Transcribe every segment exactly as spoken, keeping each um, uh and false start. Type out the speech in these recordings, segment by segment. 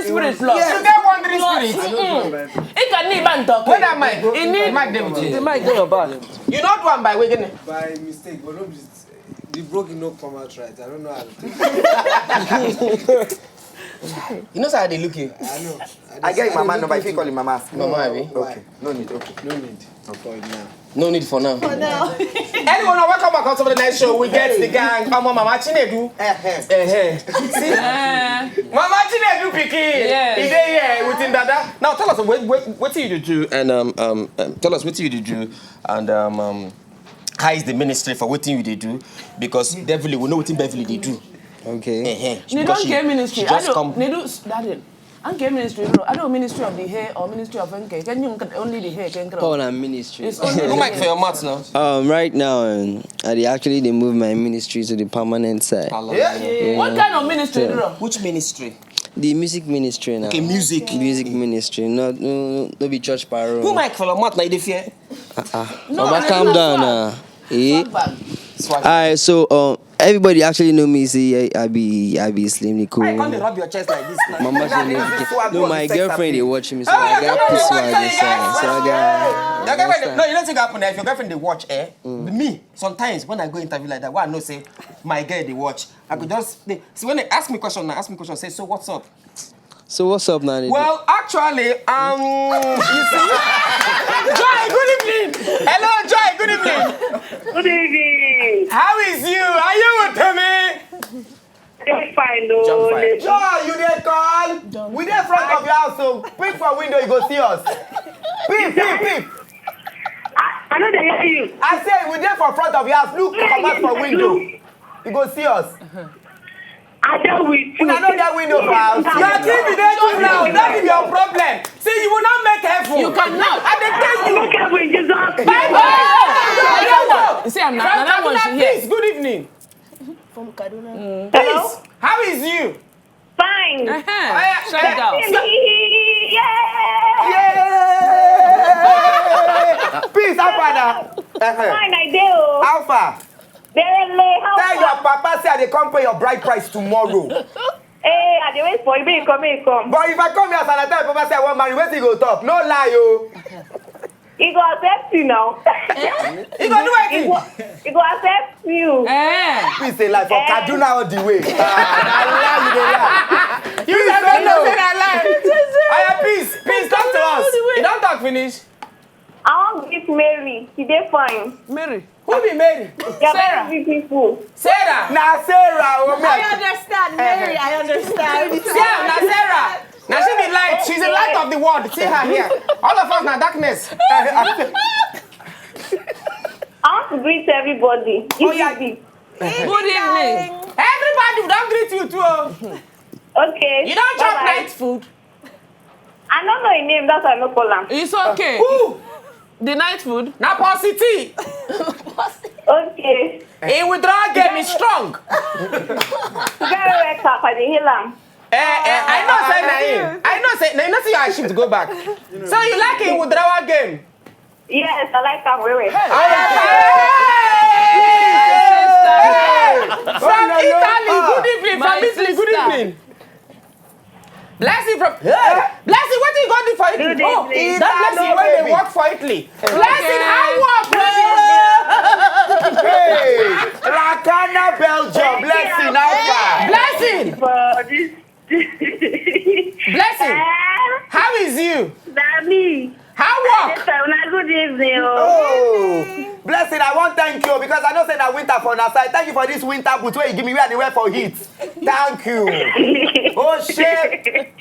Spirit, Lord. You get wandering spirit. It can need man talk. Where that mic? It need Mic dey with the you. Mic dey your back. You not one by waking. By mistake, but no be the broken no come out right. I don't know how to take it. You know how they look you. I know. I get him mama number. If you call him mama, ask. Mama, abi? Okay. No need. Okay. No need for it now. No need for now. For now. Anyone, welcome back to the nice show. We get the gang. Omo, Mama Chinedu. Eh, eh. Eh, eh. See, Mama Chinedu pikin. Yes. He dey here with him dada. Now tell us what what what you dey do and um um, um tell us what you dey do and um, um how is the ministry for what you dey do, because Beverly, we know what Beverly dey do. Okay. Eh, eh. They Because don't she- care ministry. she I just don't. Come. They do. That is. I don't care ministry. No. I don't ministry of the hair or ministry of N K. Can you only the hair can grow? Paul and ministry. It's only the Put mic hair. For your mouth now. Um, right now, um, I dey actually dey move my ministry to the permanent side. Yeah. What kind of ministry, bro? Which ministry? The music ministry now. Okay, music. Music ministry, not no, no, no be church parole. Put mic for your mouth now. You dey fear. Ah, No, Oba, I calm don't down know. Now. Eh? Swag bag. Swag. Alright, so um, everybody actually know me. Say I, I be I be Slim Nico. Why you come dey rub your chest like this now? Mama Now Slim this Nico. is swag No, of my the sex girlfriend dey appeal. Watch me, so I got this swag this time. So I got. Your girlfriend dey, no, you know what happen if your girlfriend dey watch, eh? Me, sometimes when I go interview like that, why I know say my girl dey watch, I could just dey, see when they ask me question, I ask me question, say, "So what's up?" So what's up now? Well, actually, um, you see, Joy, good evening. Hello, Joy, good evening. Good evening. How is you? Are you with me? Dey fine o. Joy, you dey call? We dey front of your house, so peep for window, you go see us. Peep, peep, peep. I no dey hear you. I say we dey for front of your house. Look, comot for window. You go see us. I dey with you. Una no get window for house. Your T V dey too loud. That is your problem. See, you will not make heaven. You cannot. I dey tell you. Make heaven, Jesus. Bible. You see, I'm not. Another one she Please, here. Good evening. From Kaduna. Please, how is you? Fine. Uh-huh. Shy girl. Yeah. Peace, how far now? Fine, I dey o. How far? Dele, how Tell far? Your papa say I dey come pay your bride price tomorrow. Hey, I dey wait for you. Make you come, make you come. But if I come here and I tell your papa say I wan marry, wetin you go talk? No lie o. He go accept you now. You go do He wetin? go, he go accept you. Eh. Peace dey lie for Eh. Kaduna all the way. Na lie you dey lie. You Peace don't don't know know. say na lie. Oya, peace, peace, talk to us. You don talk finish. I wan greet Mary. She dey fine. Mary. Who be Mary? They are very beautiful. Sarah. Na Sarah o. Me, I I understand, Mary. I understand. Yeah, na Sarah. Now she be light. She's the light of the world. See her here. All of us na darkness. I want to greet everybody. Give Oh, yeah. me this. Good evening. Everybody, we don greet you too. Oh. Okay. You don chop Bye-bye. Night food. I don't know his name. That's why I no call am. It's okay. Who? The night food. Na Paul City. Okay. He withdraw game is strong. Very well, Papa. Dey heal am. Eh, eh, I know say na him. I know say na you know say I shift go back. So you like him withdrawal game? Yes, I like am well well. From Italy, good evening. From My Italy, good sister. Evening. Blessing from Blessing, what you go do for Italy? Good Oh, evening. that Blessing wey dey work for Italy. Blessing, how work? Hey, Rakana, Belgium. Blessing, how far? Blessing, For this. Blessing, how is you? Dami. How work? Yes, sir. Una good evening. Oh. Oh, Blessing, I wan thank you because I know say na winter for una side. Thank you for this winter boot wey you give me where I dey wear for heat. Thank you. Oh shit.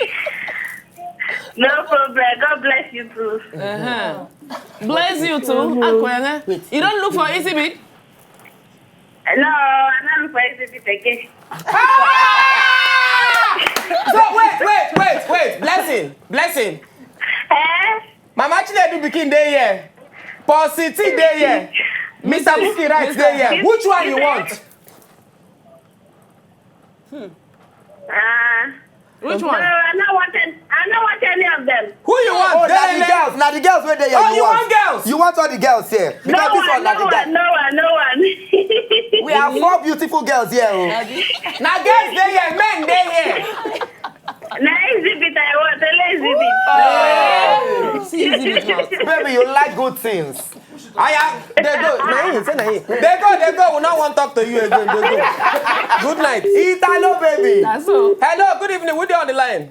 No problem. God bless you too. Uh-huh. Bless you too. Akwene. You don't look for easy bit. No, I don't look for exhibit again. So wait, wait, wait, wait. Blessing, Blessing. Eh? Mama Chinedu pikin dey here. Paul City dey here. Mister Bukky Wright dey here. Which one you want? Ah. Which No, one? I don't want any, I don't want any of them. Who you want? Oh, na the Lelele. Girls. Na the girls wey dey here. Oh, you want girls? You want all the girls here? No Because this one, one na no the one, guy. No one, no one. We are four beautiful girls here. Oh. Na girls dey here, men dey here. Na exhibit I See, easy. Baby, you like good things. Aya, they go. Na him, say na him. They go, they go. We no wan talk to you again. They go. Good night. Italo, baby. That's all. Hello, good evening. Who dey on the line?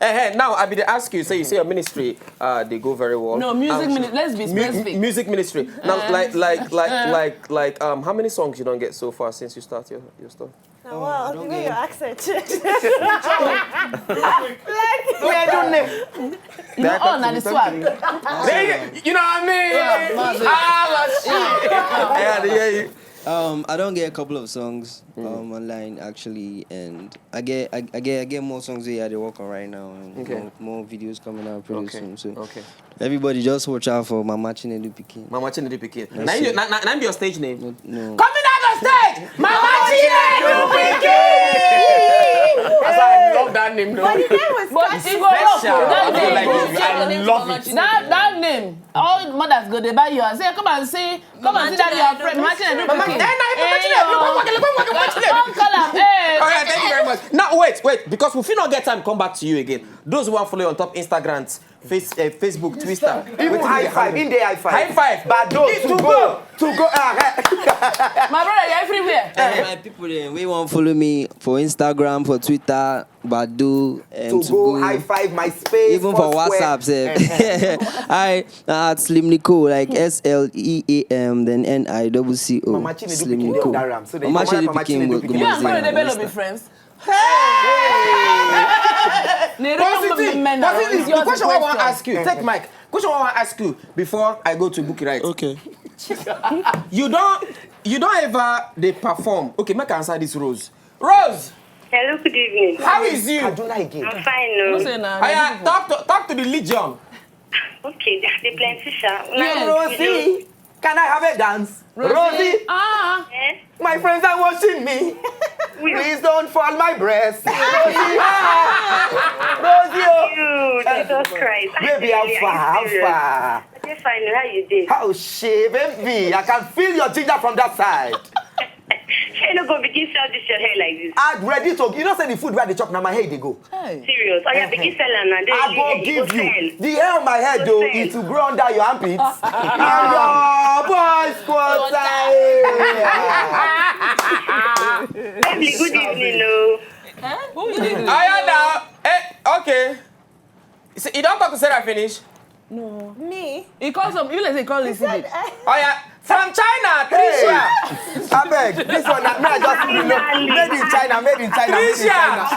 Eh, eh, now, I be dey ask you, say you say your ministry, uh, they go very well. No, music Um, mini-, let's be mu-, specific. Music ministry. Now, Uh, like, like, like, uh. like, like, um, how many songs you don't get so far since you start your, your stuff? Oh, wow, the way your accent changed. Like, yeah, don't know. No, oh, na the swag. There you, you know what I mean? Yeah, man. Ah, my shit. Yeah, yeah, yeah. Um, I don't get a couple of songs Mm. um online actually, and I get I, I get I get more songs where they work on right now, and Okay. more, more videos coming out pretty Okay. soon. So Okay. everybody just watch out for Mama Chinedu Pikin. Mama Chinedu Pikin. That's Now you, it. now, now, now your stage name. No, no. Coming out of stage, Mama Chinedu Pikin. That's why I love that name, though. But the name was But catchy. it go rock, Special. oh, I that don't name. like it. I love it. That, that name. All mothers go, they buy you and say, "Come and see, come and see that your friend, Mama Chinedu Mama, Pikin." eh, na, Mama Chinedu, look, look, look, look, look, look. Don't call am, eh. All right, thank you very much. Now, wait, wait, because we fit not get time, come back to you again. Those who want follow you on top Instagram, Face, eh, Facebook, Twitter. Even Wetin high be the five, handle? in the high five. High five. Bado, It to to go, go. to go. Ah, eh. My brother, you're everywhere. Eh, my people, eh, we want follow me for Instagram, for Twitter, Bado, and To to go, go. high five, my space, Even for Foursquare. WhatsApp, sef. Eh, eh. I at Slim Nico, like S L E A M, then N I double C O. Mama Chinedu Slim Pikin Nico. dey under am. So they Mama come Chinedu Mama Pikin Chinedu go, go Pikin. You and Mozilla. Brother Bello be friends? Hey! Positive, positive. The question I want to ask you, take mic. Question I want to ask you before I go to book right. Okay. You don't, you don't ever they perform. Okay, make I answer this, Rose. Rose! Hello, good evening. How is you? Kaduna again. I'm fine, no. Who say na? Aya, talk to, talk to the legion. Okay, they plenty, sha. Yes. Rosie, can I have a dance? Rosie. Rosie. Ah. Eh? My friends are watching me. We Please don't fall my breast. Rosie. Ah. Rosie, oh. You, Jesus Christ. Baby, how Are you far? How serious? far? I dey fine. How you dey? How she, baby? I can feel your ginger from that side. Shey you no go begin sell this your hair like this? I'm ready to. You know, say the food where they chop now, my head they go. Hey. Serious. Oh, yeah, Eh, eh. begin sell am now. I go Then you give go you sell. the hair on my head, Go though. sell. It will grow under your armpits. And your boys quarter area. Baby, good evening, no. Huh? Who is this? Aya now. Eh, okay. See, you don't talk to Sarah finish? No. Me? He calls some, you like say call He this said, thing. eh, Oh yeah, from China, Hey. Tricia. Abeg, this one na me, I just, you know, made in China, made in China, made in Tricia. China.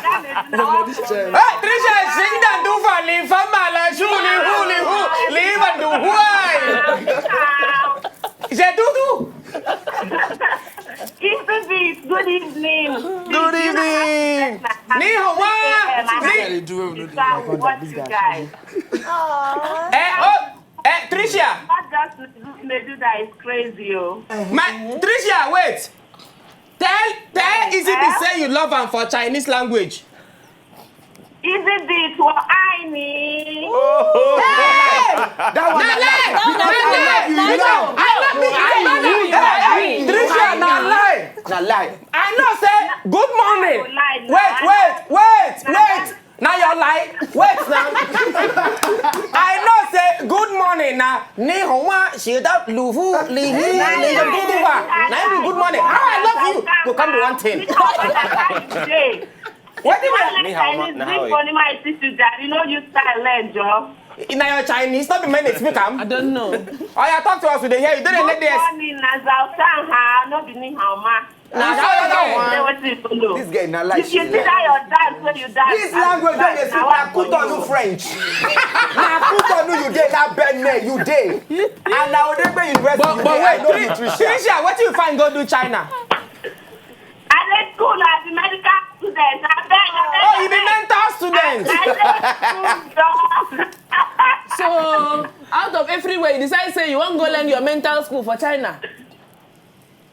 Hey, Tricia, sing that do for Li, for Mala, Shu, Li, Hu, Li, Hu, Li, Van, Do, Huai. Je, do, do. Easy Beat, good evening. Good evening. Ni hao wa. This guy dey do well, no do Sam, well. what you guys? Eh, oh, eh, Tricia. Not just Meduda is crazy, oh. My, Tricia, wait. Tell, tell Easy Beat Eh? say you love am for Chinese language. Easy Beat, what I need. Oh. Hey! That one Na na lie. lie. Because Na I lie. love you, you know. I love you, I love you. Hey, hey, Tricia, na lie. Na lie. I know say good morning. Na lie, na Wait, lie. wait, wait, Na wait. lie. Now your lie. Wait now. I know say good morning na ni hao wa, shi da, lu hu, li hi, li da, du, du, wa. Now you be good morning. How I love you. Go come do one thing. Ni hao wa, how you dey? What do you mean? Ni hao ma, Chinese, na how bring are you? Money, my sister, Jare. You know you style, learn, Joe. In your Chinese, not be many speak am. I don't know. Oh, yeah, talk to us. We dey hear you. Don't let Good this. morning, na Zao San Ha, no be ni hao ma. Na You that say one. Say wetin you follow. This girl na lie If she you see dey. that your dance wey you dance, This as language you wey dey dance, speak na na one for Kutonu you. French. Na Kutonu you dey, na Benin you dey. And na Odegbe University But, you but dey, I wait, know Tri-, nutrition. Tricia, what you find go do China? I dey school as a medical student. I beg, I beg, Oh, you be I beg. mental student. I dey school, Joe. So, out of everywhere, you decide say you wan go learn your mental school for China.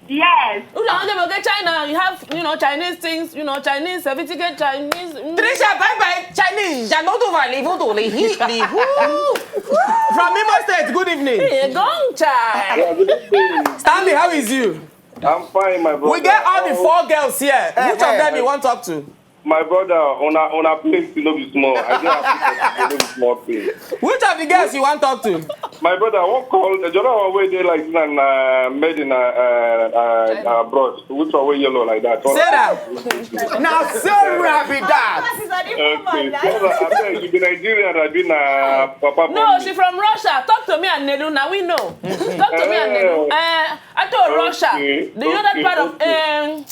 Yes. Who don't get China? You have, you know, Chinese things, you know, Chinese certificate, Chinese. mm. Tricia, bye bye. Chinese. Janodu va livu du li hi, li hu. From Imo State, good evening. Hey, gong chai. Yeah, good evening. Stanley, how is you? I'm fine, my brother. We get all the Um, four girls here. Which of Eh, them eh. you want to talk to? My brother, una una plenty no be small. I dey happy for you, no be small thing. Which of the girls you wan talk to? My brother, I wan call the general one wey dey like na na made in uh, uh, uh, abroad. Which one wey yellow like that? Sarah. Na Sarah be that. Okay, Sarah, abeg, you be Nigerian, I be na Papa No, Mummy. She from Russia. Talk to me and Nedu. Now we know. Talk to me and Nedu. Uh, I told Russia. Okay, Do you know that okay, part of okay. um,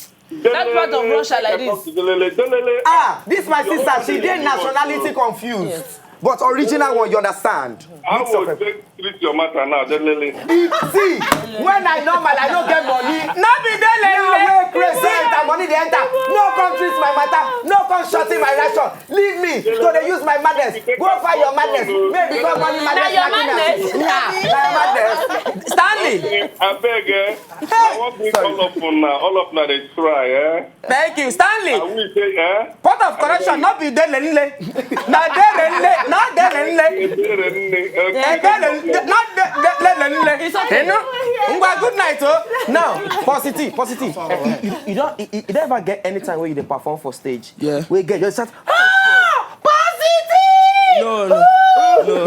that part of Russia like this? Delele, delele. Ah, this my sister, she dey nationality confused. But original one, you understand. How Mix of would everything. They treat your matter now, delele? If see, when I normal, I no get money. No be there Now like wey present and money dey enter, no come treat my matter, no come shorten my ration. Leave me to dey use my madness. Go find your madness. May become money madness. your Like me. Madness? Yeah, na your madness. Stanley. Abeg, eh? I wan bring all of una, all of una dey try, eh? Thank you, I Stanley. will say, eh? Port of correction, no be there lele. Na there lele, na there lele. Ebere nne, okay. Eh, there lele, na there lele. It's okay. You know? Ngwa, good night, oh. Now, positive, positive. You, you, you don't, you, you don't ever get any time where you dey perform for stage. Yeah. We get just start. Ah, positive. No, no, no.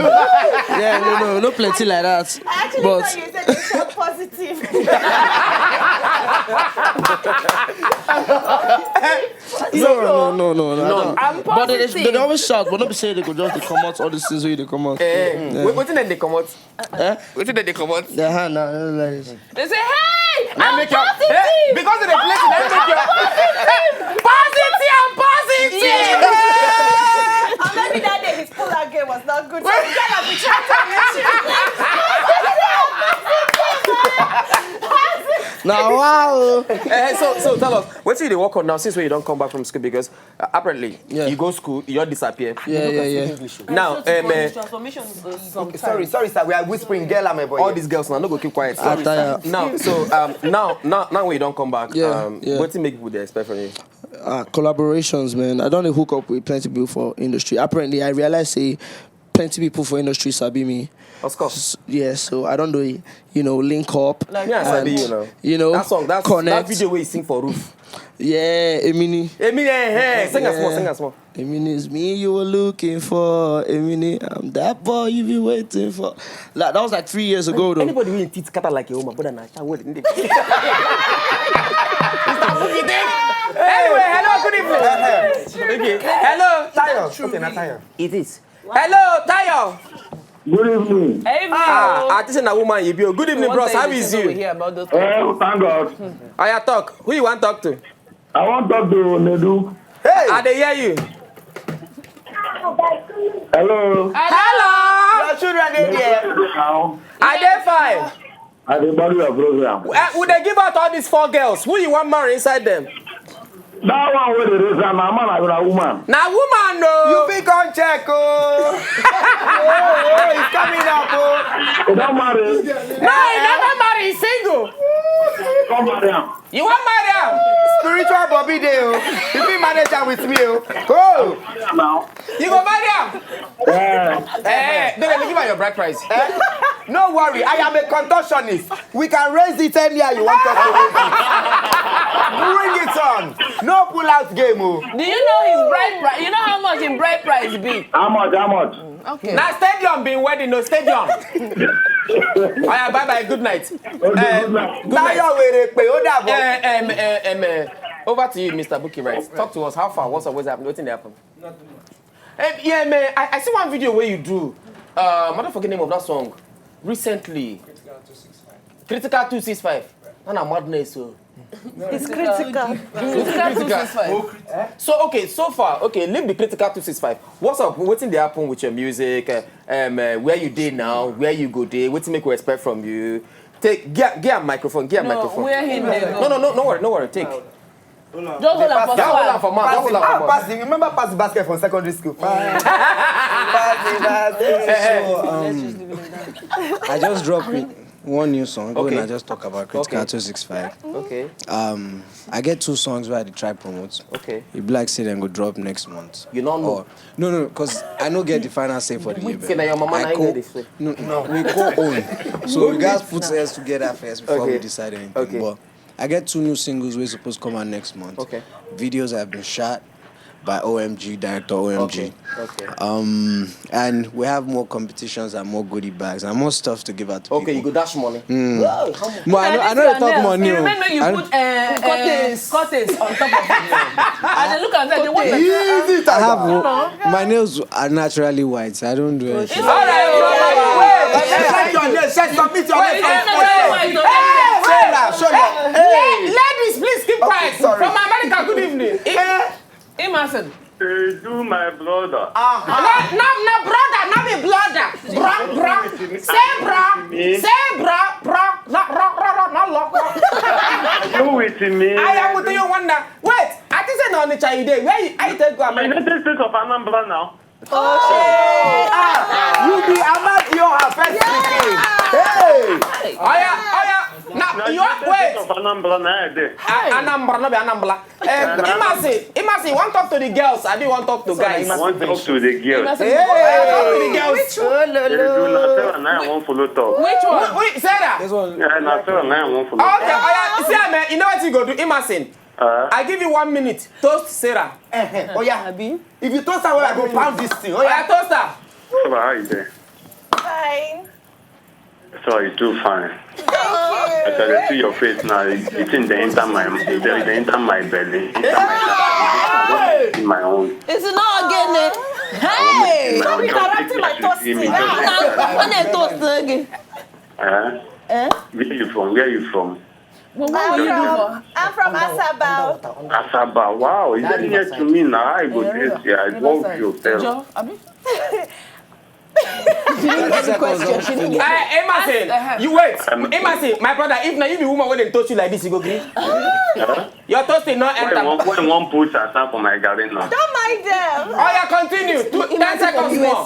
Yeah, no, no, no, plenty like that. I actually But thought you said they sound positive. no, no, no, no, no. I don't. I'm But they, positive. They, they always shout, but not be say they go just dey come out all these things where they come out. Eh, wait, wetin dem dey comot? Eh? Wetin dem dey comot? Their hand now, like this. They say, hey, I'm Make your- positive. Eh, because of the place, dem make your positive and positive. Or maybe that day his pull-out game was not good. So the girl has been trying to reach you. Now, wow. Eh, so, so tell us, wetin you dey work on now since when you don come back from school? Because uh, apparently Yeah. You go school, you just disappear. Yeah, yeah, yeah. Now, um, uh, Transformation is Okay, sorry, sorry, sir. We are whispering. Girl, I'm a boy. All these girls now no go keep quiet. I tire. Now, so um, now, now, now when you don come back, Yeah, um, yeah. Wetin make people dey expect from you? Uh, collaborations, man. I don dey hook up with plenty people for industry. Apparently, I realize say plenty people for industry sabi me. Of course. Yeah, so I don't do it. You know, link up. Like, Me, I sabi and, you now. You know, That song, that, connect. That video where you sing for roof. Yeah, Emini. Emi, eh, eh, sing as more, sing as more. Emini is me you were looking for. Emini, I'm that boy you been waiting for. Like, that was like three years ago, though. Anybody wey teeth scatter like a woman, brother, na child wey dey. Anyway, hello, good evening. Okay, hello. Tayo. Okay, na Tayo. It is. Hello, Tayo. Good evening. Hey, Ah, I think na woman you be. Good evening, bros. How is you? Here about those Eh, thank God. Oya talk. Who you wan talk to? I wan talk to Nedu. Hey, I dey hear you. Hello. Hello. Your children dey there. Now, I dey fine. I dey follow your program. Eh, we dey give out all these four girls. Who you wan marry inside them? That one wey dey raise hand, na man abi na woman? Na woman, no. You fit come check, oh. Oh, oh, it's coming up, oh. You don marry? No, he never marry. He's single. Come marry am. You wan marry am? Spiritual Bobby dey, oh. You fit manage am with me, oh. Go. Now. You go marry am? Eh, Eh, no, no, give her your bride price. No worry, I am a contortionist. We can raise it anyhow you want us to raise it. Bring it on. No pull out game, oh. Do you know his bride price? You know how much his bride price be? How much? How much? Okay. Na stadium be wedding, no stadium. Oya, bye bye, good night. Okay, Eh, good night. Good night. Tayo wèrè pé ó dàbọ̀. Eh, em, eh, em, eh, over to you, Mister Bookie. Right, talk to us. How far? What's up? What's happening? Wetin dey happen? Eh, yeah, man. I, I see one video where you do. Uh, I don't forget the name of that song. Recently, Critical two six five. Na na madness, so. It's critical. Critical two six five. So okay, so far, okay, leave the Critical two six five. What's up? Wetin dey happen with your music? Uh, um, uh, where you dey now? Where you go dey? Wetin make we expect from you? Take get get a microphone. Get a No, microphone. Where him dey No, go? No, no, no worry, no worry. Take. Just hold am for Just hold am small. for mouth. Just hold am for mouth. Pass the, remember pass the basket from secondary school. Pass, pass the basket. So, um, I just dropped it- one new song. Okay. When I just talk about Critical Okay. two six five. Okay. Um, I get two songs where I dey try promote. Okay. E be like say dem go drop next month. You don't know. Or, no, no, because I no get the final say for the label. Say na your mama I na him co- get this way. No, no, we co-own. So we guys put heads together first before Okay. We decide anything. Okay. But I get two new singles wey suppose come out next month. Okay. Videos have been shot. by O M G, director O M G. Okay. Um, and we have more competitions and more goodie bags and more stuff to give out to Okay, people. You go dash money. But I know, I know they talk money. You Oh. remember you I- put uh, uh, Curtains. Curtains on top of it. And they look at that, they want to Easy, I have Tiger. one. My nails are naturally white, so I don't do anything. All right, Check your nails. Check, submit your nails. Wait, wait, wait, wait, wait. Sarah, show your. Hey. Ladies, please keep quiet. Sorry. From America, good evening. Emerson. Hey, do my brother. No, no, no, brother, not be brother. Bra, bra. Say bra. Say bra, bra. No, bra, bra, bra, no, lo, bra. Are you with me? I am with you, wonder. Wait, I think say no, Onitsha, you dey. Where you, I take go I'm in America? the state of Anambra now. Ah, you be Amadioha first pikin. Hey. Oh yeah, oh yeah. Now, Now you you are, the wait. State of Anambra now, I dey. A- Anambra, no be Anambra. Eh, Imasi, Imasi, you want talk to the girls? I do want talk to guys. I want to talk to the girls. Talk to the girls. They do na Sarah now I want follow talk. Which one? Wait, Sarah. This one. Yeah, na Sarah now I want follow. Okay, oh yeah. See, man, you know what you go do, Imasi? Uh, I give you one minute. Toast Sarah. Oh yeah. If you toast her, well, I go pound this thing. Oh yeah. Toast her. Sarah, how you there? Fine. Sorry, too fine. As I dey see your face now, it, it thing dey enter my, it dey, dey enter my belly, enter my, in my own. It's not again. Hey! Stop interrupting my toasting. When I toast again. Eh? Where you from? Where you from? I'm from, I'm from Asabao. Asaba. Wow, you very near to me now. I go this year. I love you, tell. She didn't get the question. She didn't get Eh, Emerson, you wait. Emerson, my brother, if now you be woman when they toast you like this, you go green. Your toasting not When enter. One, when one put aside for my garden now. Don't mind them. Oh yeah, continue. Two, ten seconds more.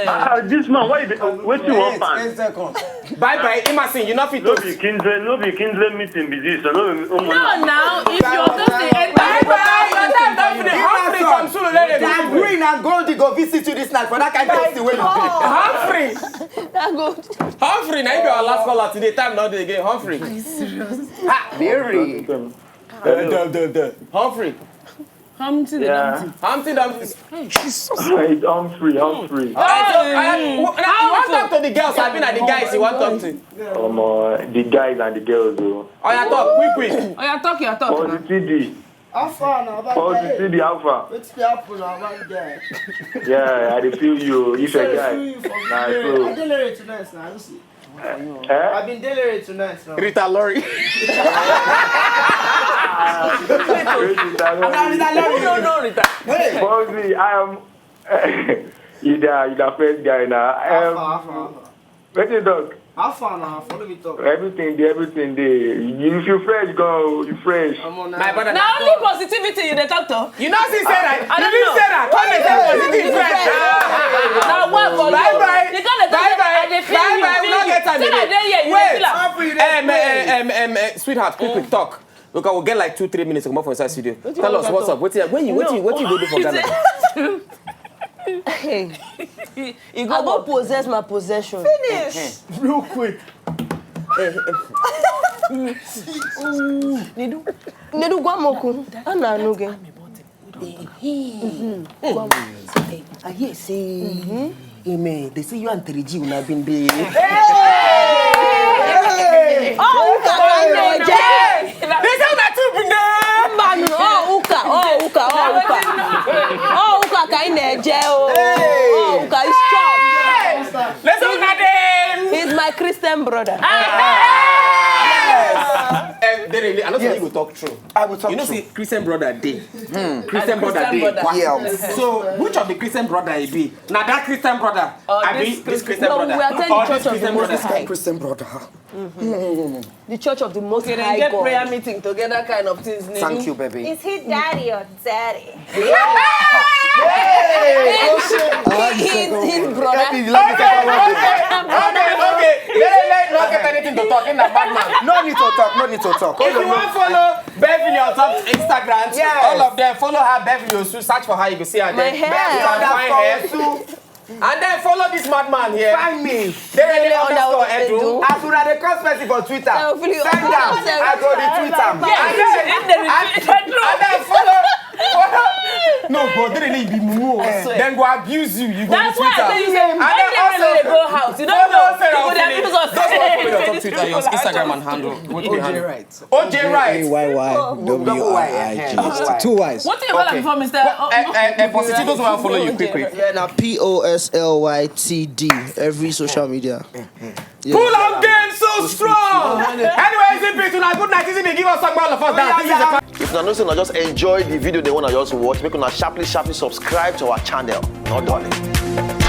Ah, this man, why? What you want, Ten fans? Seconds. Bye bye, Emerson. You not fit No toast. Be kindred, no be kindred meeting be this. No, be, oh, No, now if your toasting enter, bye bye. Your time don finish. Humphrey from Surulere. That green and gold go visit you this night for that kind of thing wey you do. Humphrey. That gold. Humphrey, now you be our last caller today. Time not dey again. Humphrey. Very. Humphrey. Humpty Dumpty. Humpty Dumpty. It's Humphrey, Humphrey. Alright, so, uh, w- now you want talk to the girls, I mean, the guys you want talk to. Um, uh, the guys and the girls, though. Oh, yeah, talk quick, quick. Oh, yeah, talk, yeah, talk. Positivity. How far now? Positivity, how far? Wetin dey happen now, man, guy? Yeah, I dey feel you. If a guy. Nah, so. I dey late tonight now. You see. Eh? I been dey late tonight now. Rita Lori. Rita Lori. No, no, Rita. Hey, Bossy, I am. You the, you the first guy now. Um, how far, how far, how far? Wetin you talk? How far now? Follow me talk. Everything dey, everything dey. You, if you fresh, go, you fresh. My brother. Now only positivity you dey talk to. You know, see, say that. You didn't say that. Come and say positive friend. Now what for you? Bye bye. You can't talk. Bye bye. Bye bye. We not get time again. Wait. Um, um, um, um, uh, sweetheart, quick, quick talk. Because we'll get like two, three minutes to come up from inside studio. Tell us what's up. What you, what you, what you go do for Ghana? I go possess my possession. Finish. Real quick. Nedu, Nedu, gwa moku. Ana anuge. I hear say, amen. They say you and Teriji una been dey. Oh, Uka, ka ị na-eje? They say una two been dey. Mbanụ, oh, Uka, oh, Uka, oh, Uka. Oh, Uka, ka ị na-eje, oh. Oh, Uka, it's church. Let's go, Nadine. He's my Christian brother. Eh, Dere, I know say you go talk true. I will talk true. You know say Christian brother dey. Christian brother dey. Yeah. So which of the Christian brother e be? Na that Christian brother. Abi this Christian brother. No, we attend the Church of the Most High. Christian brother. The Church of the Most High God. Prayer meeting together kind of things. Thank you, baby. Is he daddy or daddy? His, his brother. Okay, okay, okay. Let, let, not get anything to talk in that bad man. No need to talk, no need to talk. If you want follow Beverly on top Instagram, all of them follow her, Beverly Osu. Search for her, you go see her there. My hair. Beverly on top Osu. And then follow this madman here. Find me. They really underscore Edu. As una dey cross person for Twitter, send am. I go retweet am. And then, and, and then follow, follow. No, He be mumu. Then go abuse you. You go That's why I tell you, say, And then when they also, go house, you don't follow know. Sarah You go dey Ofili. abuse us. Those who follow your top Twitter, your Instagram and handle. What do you handle? O J Wright. A Y Y W I I G. Two Y's. What do you call am before, Mister? Eh, eh, eh, for city, those who follow you, quick, quick. Yeah, na P O S L Y T D every social media. Pull up game so strong. Anyway, it's in peace. Una good night. Easy, give us some all of us. That. This is the If una know say una just enjoy the video they wanna just watch, make una sharply sharply subscribe to our channel. No darling.